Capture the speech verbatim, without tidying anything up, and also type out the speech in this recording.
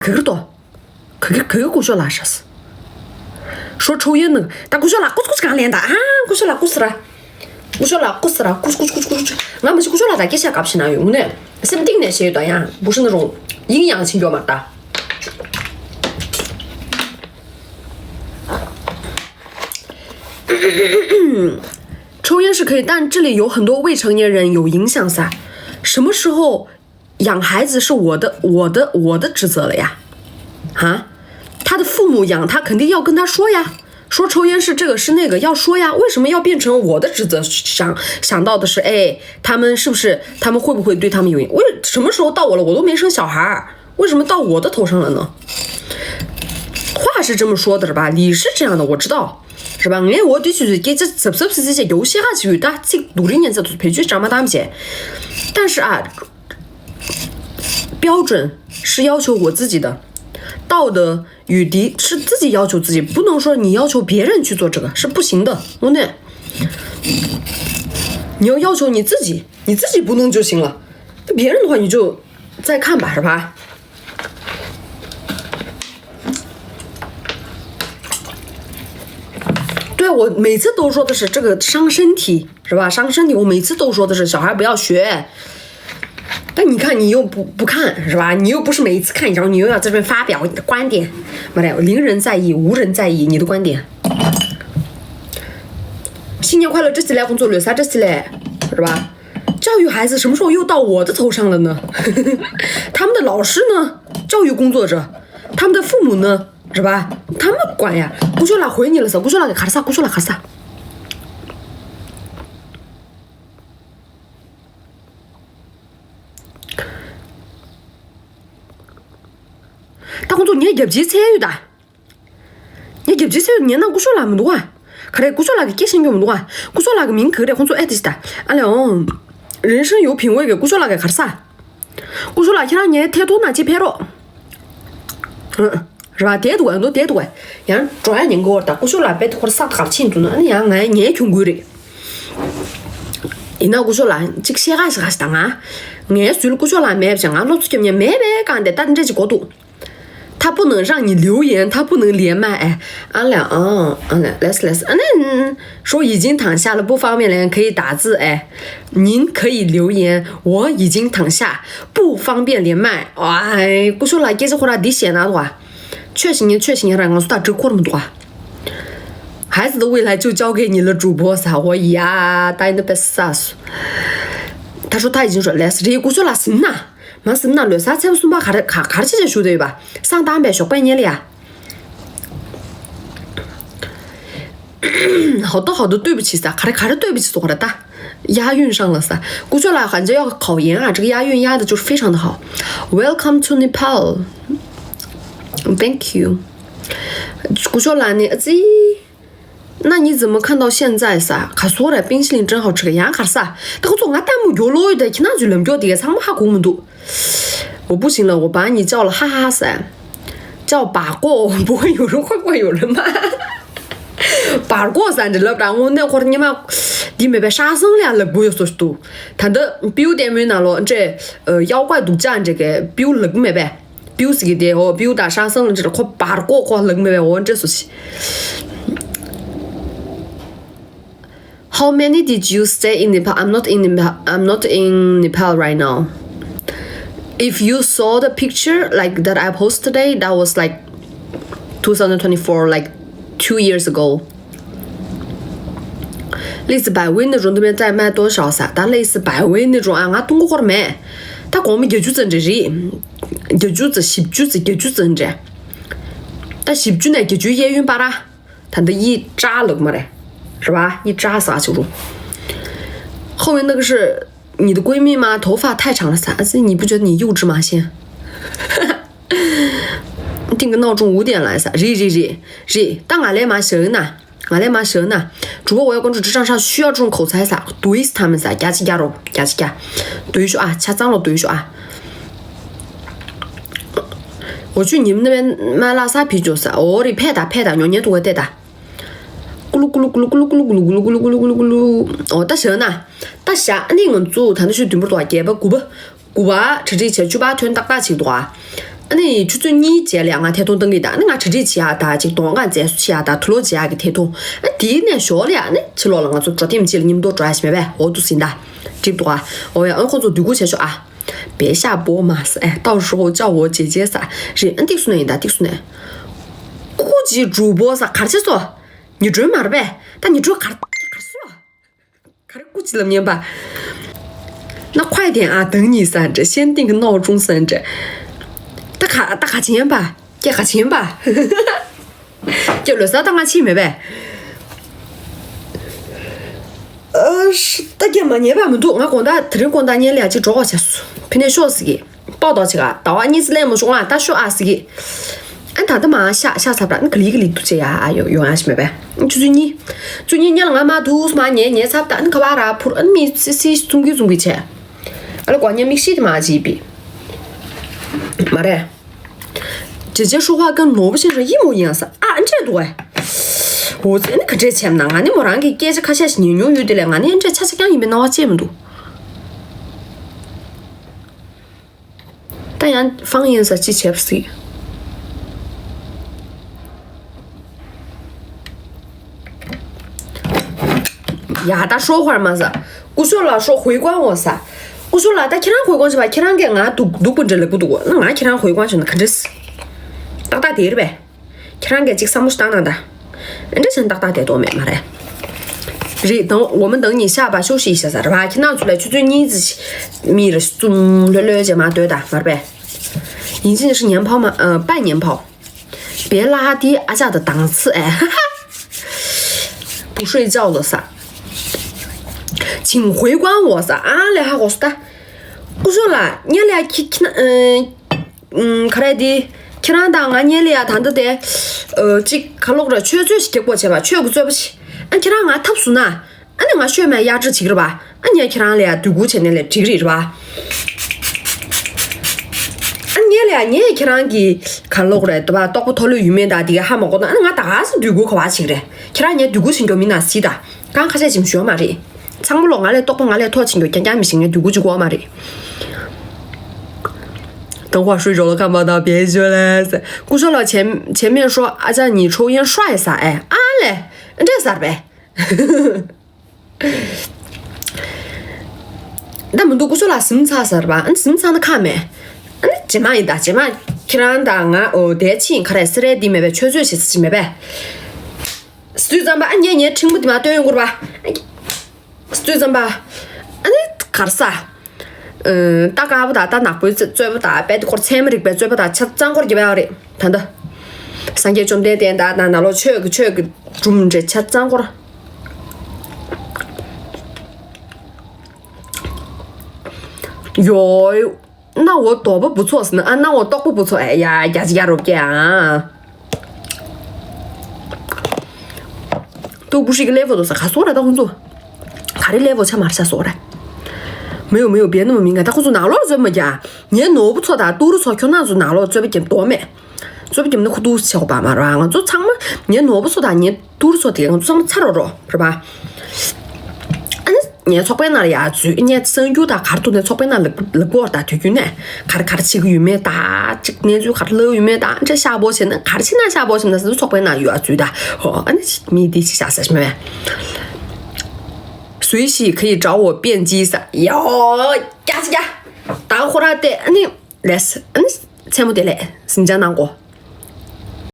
ག་གིར་ཏོ། ག་གིར་ག་གིར་སྐུ་ཞབས་ལགས་ཧྲ་སི། 说抽烟那个 ད་སྐུ་ཞབས་ལགས་སྐུ་སྐུ་གང་ལེན་ད་ཨ། སྐུ་ཞབས་ལགས་སྐུ་སི་ར། སྐུ་ཞབས་ལགས་སྐུ་སི་ར་སྐུ་སྐུ་སྐུ་སྐུ་སྐུ་ང་མ་གཞི་སྐུ་ཞབས་ལགས་ད་སྐད་ཆ་གབ་ཤི་ན་ཡོད་ངུ་ནས་སེམས་གཏིང་ནས་བཤད་ཡོད་ད་ཡང་བུ་ཧྲི་ན་རུང་ཡིན་ཡང་ཕྱིན་འགྱོ་མ་ད། 抽烟是可以，但这里有很多未成年人有影响撒。什么时候养孩子是我的我的我的职责了呀？啊，他的父母养他，肯定要跟他说呀，说抽烟是这个是那个，要说呀。为什么要变成我的职责？想想到的是，哎，他们是不是他们会不会对他们有影？为什么时候到我了？我都没生小孩儿，为什么到我的头上了呢？话是这么说的是吧？理是这样的，我知道。 是吧？哎，我的确是给这这这这这有些还是有的，这独立年这都培训长嘛他们些，但是啊，标准是要求我自己的，道德与敌是自己要求自己，不能说你要求别人去做这个是不行的，我呢，你要要求你自己，你自己不弄就行了，别人的话你就再看吧，是吧？ 对，我每次都说的是这个伤身体，是吧？伤身体，我每次都说的是小孩不要学。但你看，你又不不看，是吧？你又不是每一次看，然后你又要在这边发表你的观点，妈的，零人在意，无人在意你的观点。新年快乐，这起来工作，六三这起来，是吧？教育孩子什么时候又到我的头上了呢？他们的老师呢？教育工作者，他们的父母呢？ རེད་པ། ཐ་མ་ཀོ་ཡ། སྐུ་ཞབས་ལགས་ཧོས་ཉིད་ལ་ས། སྐུ་ཞབས་ལགས་ཀྱི་གར་ས། སྐུ་ཞབས་ལགས་གར་ས། ད་ཁོང་ཚོ་ངའི་རྒྱབ་ཇིའི་ཚད་ཡོད་ད། ངའི་རྒྱབ་ཇིའི་ཚད་ཡོད་ཉན་ན་སྐུ་ཞབས་ལགས་མི་འདུག་ཨ། ག་རེ་སྐུ་ཞབས་ལགས་ཀྱི་སྐད་ཤེས་རྒྱུ་མི་འདུག་ཨ། སྐུ་ཞབས་ལགས་ཀྱི་མིང་ག་རེ་ཁོང་ཚོ་ཨེ་ཏི་ཤི་ད། ཨ་ལེ་ཨོ། 人生有品味 གི་སྐུ་ཞབས་ལགས་ཀྱི་གར་ས། སྐུ་ཞབས་ལགས་ཁྱེད་རང་ངའི་ཐད་གཏོང་ནང་ཅིག་ཕེབས་རོགས། རེད་པ། དེ་འདུག་ག་འདུག་དེ་འདུག་ག་ཡང་འགྲོ་ཡ་ཉེན་ཁ་ཡོད་ད། སྐུ་ཞབས་ལགས་དཔེ་ཐུགས་ཁར་ས་ཐག་ཆེན་འདུག་ན་ཨ་ནི་ཡང་ང་ངའི་གྱོང་གུན་རེད། ཡིན་ན་སྐུ་ཞབས་ལགས་གཅིག་བཤད་ག་ཞིག་ག་ཞིག་ད་ང་། ངའི་ཟུར་སྐུ་ཞབས་ལགས་མེད་པ་བྱས་ང་སློབ་གསོ་རྒྱབ་མཁན་མེད་པའི་སྒང་དེ་ད་འདྲ་ཅིག་གོ་འདུག他不能让你留言，他不能连麦，哎，俺俩啊，俺俩，来来，俺俩，嗯，说已经躺下了，不方便连，可以打字，哎，您可以留言，我已经躺下，不方便连麦。哎，སྐུ་ཞབས་ལགས་སྐད་ཆ་ཁོ་རང་འདི་བཤད་ན་འདུག་ག 确实你确实你让我说到这块儿么多啊。孩子的未来就交给你了，主播撒我呀，答应的被杀死。他说他已经说来是这个说了什么呢？蛮什么呢？乱啥才不送吧？还是还还是这说对吧？上当呗，学半年了呀。好多好多对不起撒，还是还是对不起说了的。押韵上了撒，不错啦，感觉要考研啊，这个押韵押的就是非常的好。Welcome to Nepal。 Thank you。 སྐུ་ཞབས་ལགས་ནི་ཨ་ཙི། 那你怎么看到现在撒？ ག་སོ་ར་冰淇淋真好吃 ག་ཡང་གར་ས། ད་ཁོ་ཚོ་ང་ལྟད་མོ་རྒྱོ་ལོ་ཡོད་ད་ཁྱི་ནང་ཚོའི་ལམ་རྒྱོ་དེ་ག་ཚང་མ་ཧ་གོ་མི་འདུག 我不行了，我把你叫了，哈哈哈撒。 叫八过，不会有人，会不会有人骂？ 八过 ཟེར་འདྲ་ལབ་ར་དངོས་གནས་ཁོ་ར་ཉི་མ་འདི་མེད་པའི་杀生 ལ་ལབ་དགོས་ཡོད་སོ་ཞིག་འདུག་ད་ལྟ་པིའུ་ལྟད་མོའི་ནང་ལོགས་འདྲས་妖怪独占 འདྲས་ཀྱི་པིའུ་ལབ་ཀྱི་མེད་པས། པིའུ་ཟེར་གྱི་དེ་འོ་པིའུ་དང་ཧྲང་སང་ལ་འདྲ་ཁོ་བར་ཀོ་ཁོ་ལབ་ཀྱི་མེད་པས་འོ་འདྲས་སོ་ཞིག How many did you stay in Nepal? I'm not in Nepal. I'm not in Nepal right now. If you saw the picture like that I posted today, that was like two thousand twenty-four, like two years ago. 类似百位那种都没在卖多少撒，但类似百位那种啊，俺中国货没。他给我们解决整这人，解决这十九这解决整这，但十九呢解决也用巴拉，他的一扎了嘛嘞，是吧？一扎撒就是。后面那个是你的闺蜜吗？头发太长了撒，你不觉得你幼稚吗？先。 定个闹钟五点来撒，热热热热，但俺来嘛行呢。 ང་ལས་མ་ཞུ་ན། 主播，我要关注职场上需要这种口才撒，对他们撒，加起加肉，加起加，对说啊，加脏了对说啊。我去你们那边卖拉萨啤酒撒，哦，你配的配的，牛年度会带的。咕噜咕噜咕噜咕噜咕噜咕噜咕噜咕噜咕噜咕噜咕噜咕噜，哦，大神呐，大侠，那我做他那是对不对？给吧，鼓吧。 དགུ་པ་གྲ་སྒྲིག་བྱས་བཅུ་པ་ཐོན་ཏག་ཏག་ཅིག་འདུག་ཨ། ཨ་ནི་ཆུ་ཚོད་གཉིས་རྗེས་ལ་ཡང་ང་ཐད་གཏོང་བཏང་གི་ད། ཨ་ནི་ང་གྲ་སྒྲིག་བྱེད་ཡག་ད་ཅིག་གདོང་ཁ་མཛེས་བཟོ་བྱེད་ཡག་ད་དུག་ལོག་བྱེད་ཡག་གི་ཐད་གཏོང་། ཨ་དེའི་ནས་ཞོར་ལ་ཡང་ནི་ཕྱི་ལོགས་ལ་ང་ཚོ་འགྲོ་ཐེངས་གཅིག་ལ་མཉམ་དུ་འགྲོ་ཡག་ཞིག་མེད་པས། འོ་འདུག་ཟིན་ད། འགྲིག་འདུག་ཨ། འོ་ཡ། ཨ་ཁོང་ཚོ་སྡུག་གུ་བྱས་ཤོག་ཨ། 别下播嘛是哎，到时候叫我姐姐啥。རེད། ཨ་འདུག་སེ་ན་ཡིན་ད། འདུག་སེ་ན། 顾及主播啥། ག་རེ་བྱས་སོང་། ཉི་སྒྲོན་མ་རེད་པས། ད་ཉི་སྒྲོན་ག་རེ་ག་རེ་སོང་། ག་རེ་སྐུ་ཅི་ལབ་ཉན་པ། 那快点啊，等你三只，先定个闹钟三只。 ད་ག་ད་ག་ཅི་ཉན་པ། ཀྱེ་ག་ཅི་ཉན་པ། ཀྱེ་ལོ་གསར་ད་ང་ཕྱིན་མེད་པས། ཨ་ད་ཀྱེ་མ་ཉན་པ་མི་འདུག་ང་དགོང་དག་དེ་རིང་དགོང་དག་ཉལ་ལ་ཡ་ཅིག་འགྲོ་དགོས་བྱས་སོང་། ཕི་ནས་ཤོག་ཟེར་གི། ཏོག་ཏོག་ཅིག་ཨ། ཟླ་བ་གཉིས་ཙམ་ལས་མ་བྱུང་ང་ད་ཤོག་ཨ་ཟེར་གི། ཨ་ད་ལྟ་མ་ཤག་ཤག་ཚབ་ར་ནི་ག་ལི་ག་ལི་འདུག་ཅེ་ཡ་ཨ་ཡོང་ཡོང་ཡ་ཞིག་མེད་པས། ཆུ་ཚོད་གཉིས། ཆུ་ཚོད་གཉིས་ཉལ་ང་མ་འདུག་མ་ཉལ་ཉལ་ཚབ་ད་ནི་ག་བ་ར་འཕུར་ཨ་ནི་མི་སི་སི་ཙུང་གི་ཙུང་གི་བྱས། ཨ་ལ་གོ་ཉ་མིག་ཤེས་དེ་མ་བྱེད་པི། མ་རེད། 姐姐说话跟萝卜先生一模一样 ས། ཨ་འདྲས་འདུག་ཨེ། འོ་ཙི་ནི་ག་འདྲས་བྱས་ན་ང་ནི་མོ་རང་གི་སྐད་ཆ་ཁ་ཤས་ཤིག་ཉན་མྱོང་ཡོད་དེ་ལས་ང་ནི་འདྲས་ཆ་ཆ་རྐྱང་ཡིན་པའི་སྣང་བ་ཅི་མི་འདུག་ད་ཡང་ཧྥང་ཡིན་ས་ཅི་བྱས་པ་སྲིད། ཡ་ད་ཧྲོ་ཧར་མ་ཟ། སྐུ་ཞོ་ལ་ཧྲོ་ཧུའི་ཀོང་འོ་ས། སྐུ་ཞོ་ལ་ད་ཁྱེད་རང་ཧུའི་ཀོང་བྱེད་པ་ཁྱེད་རང་གིས་ང་སྡུག་སྡུག་པོ་འདྲ་ལབ་གི་འདུག་ང་ཁྱེད་རང་ཧུའི་ཀོང་བྱེད་ན་ག་འདྲས། ཏག་ཏག་དེ་རེད་པས། ཁྱེད་རང་གིས་ཅིག་བསམ་བློ་ཞིག་བཏང་ན་ད། ཨེ་འདྲ་བྱས་ན་ཏག་ཏག་དེ་གཏོང་མེད་མ་རེད། རེད་དང་འོ་མ་དང་ཉིན་ཤག་པ་ཤོག་ཤིག་ཤ་ཟ་ར་བ་ཁྱེད་རང་ཚོ་ལ་ཆུ་ཚོད་གཉིས་ཙམ་མི་རེ་གསུམ་ལྷོད་ལྷོད་བྱས་མ་སྡོད་ད་མ་རེད་པས། ཡིན་ཅིན་ཧྲི་ཉན་ཕའོ་མ་ཨ་པའི་ཉན་ཕའོ། 别拉低 ཨ་ཅག་ད་档次哎。 不睡觉了啥。 请回关我啥啊嘞哈我说的。 སྐུ་ཞོགས་ལ་ཉལ་ལ་ཁྱི་ཁྱི་ན་ཨུམ་ག་རེ་དེ། ཁྱེད་རང་དང་ང་ཉལ་ལ་ཡ་ད་འདི་དེ། ཨོ་གཅིག་ག་ལོག་ར་ཆོས་ཚོད་ཞིག་རྒྱག་པོ་བྱས་པ་ཆོས་ཀྱི་རྩོད་པ་ཞིག་ཨ་ཁྱེད་རང་ང་ཐབས་སུ་ན། ཨ་ནི་ང་ཤོད་མེད་གཡར་འདྲི་བྱེད་ཀྱི་རེད་པ། ཨ་ངས་ཁྱེད་རང་ལ་ཡ་སྡུག་གུ་བྱས་ནས་ལས་འགྲིག་རེད་པ། ཨ་ངས་ལ་ཡ་ངས་ཁྱེད་རང་གི་ག་ལོག་རེད་དེ་པ་ལྟོགས་པོ་ཐོ་ལོས་ཡུལ་མེད་ད་དེ་ག་ཧ་མ་གོ་ན་ཨ་ནི་ང་ད་ག་སེ་སྡུག་གུ་ག་བ་བྱེད་ཀྱི་རེད། ཁྱེད་རང་ངས་སྡུག་གུ་བྱེད་མགྱོགས་མིན་ན་སྲིད་ད། གང་ཁ་ཤས་ཅིག་ཞུ་བ་མ་རེད། ཚང་མ་ལོ་ང་ལས་ལྟོགས་པོ་ང་ལས་ཐོ་བྱེད་མགྱོགས་རྐྱང་རྐྱང་མི་ཤེས་ངས་སྡུག་གུ་བྱེད་དགོས་མ་རེད། 等会儿睡着了看不到别人了。 སྐུ་ཞབས་ལགས། 前前面说阿酱你抽烟帅啥哎啊嘞，这啥呗？ ད་མི་འདུག་སྐུ་ཞབས་ལགས་གཟིམ་ཚར་ཟེར་བ། ཨ་ནི་གཟིམ་ཚར་ན་ཁག་མེད། ཨ་ནི་རྗེས་མ་ཡིན་ད་རྗེས་མ་ཁྱེད་རང་དང་ང་འོ་དེ་ཕྱིན་ག་རེ་སེ་རེ་འདི་མེད་པའི་ཆོས་ཚོད་བྱེད་ས་ཅིག་མེད་པས། སུས་ཙམ་པ་ཨ་ཉེ་ཉེ་ཕྲེང་བུ་དེ་མ་སྟོན་ཡོང་གི་རེད་པ། སུས་ཙམ་པ། ཨ་ནི་གར་ས། ཨ་ད་དཀར་པོ་དང་ད་ནག་པོའི་རྩོད་པ་དང་དཔལ་དེ་སྐོར་ཚད་མ་རིག་པའི་རྩོད་པ་དང་ཆ་ཚང་སྐོར་རྒྱབ་ཡག་རེད་ད་ལྟ། སངས་རྒྱས་བཅོམ་ལྡན་འདས་དང་ན་ནང་ལོགས་ཆོས་ཀྱི་ཆོས་ཀྱི་སྒྲུང་འདྲ་ཆ་ཚང་སྐོར། ཡོའི། 那我ལྟོགས་པ་བུ་ཚོགས་ཟེར་ན་ཨ་那我ལྟོགས་པ་བུ་ཚོགས་ཨེ་ཡ་རྒྱ་ཆེ་རྒྱ་རོབ་ཀྱེ་ཨ། ཏུ་བུ་ཧྲི་གི་ལེ་ཕོ་དོ་ས་ག་སོ་ར་ད་ཁོང་ཚོ། ག་རེ་ལེ་ཕོ་ཆ་མར་ཆ་སོ་ར། 没有没有别那么敏感ད་ཁོང་ཚོ་ནང་ལོགས་རྩོད་མ་རྒྱག་ངའི་ནོར་བུ་ཚོ་དང་ཏུ་རུ་ཚོ་ཁྱོད་རང་ཚོ་ནང་ལོགས་རྩོད་པ་རྒྱབ་མདོག་མེད། རྩོད་པ་རྒྱབ་ན་ཁུ་ཏུ་ཆེ་གོ་པ་མ་ར་ང་ཚོ་ཚང་མ་ངའི་ནོར་བུ་ཚོ་དང་ངའི་ཏུ་རུ་ཚོ་དེ་ང་ཚོ་ཚང་མ་ཚ་རོ་རོ་རེད་པ། ཨ་ནི་ངའི་ཚོགས་པའི་ནང་ལ་ཡར་འཛུལ་ངས་གསར་འགྱུར་དང་གར་ཐུག་ནས་ཚོགས་པའི་ནང་ལ་ལ་སྐོར་དང་དུས་རྒྱུན་ནས་གར་གར་བྱེད་ཀྱི་ཡོད་མེད་དང་གཅིག་གནས་ཚུལ་གར་ལབ་ཡོད་མེད་དང་འདྲ་ཤག་པོ་བྱས་ན་གར་ཕྱིན་ན་ཤག་པོ་བྱས་ན་ཟེར་ཚོགས་པའི་ནང་ཡོད་འཛུལ་ད་ཧོ་ཨ་ནི་མི་འདི་ཅི་ཤག་ཟེར་མེད། 随时可以找我辩机 ས་ཡོ་ཀྱ་ཅི་ཀྱ་ད་ཁོ་ར་དེ་ཨ་ནི་ལས་ཨ་ནི་མཚན་མོ་དེ་ལས་ཟིན་ཅང་གནང་གོ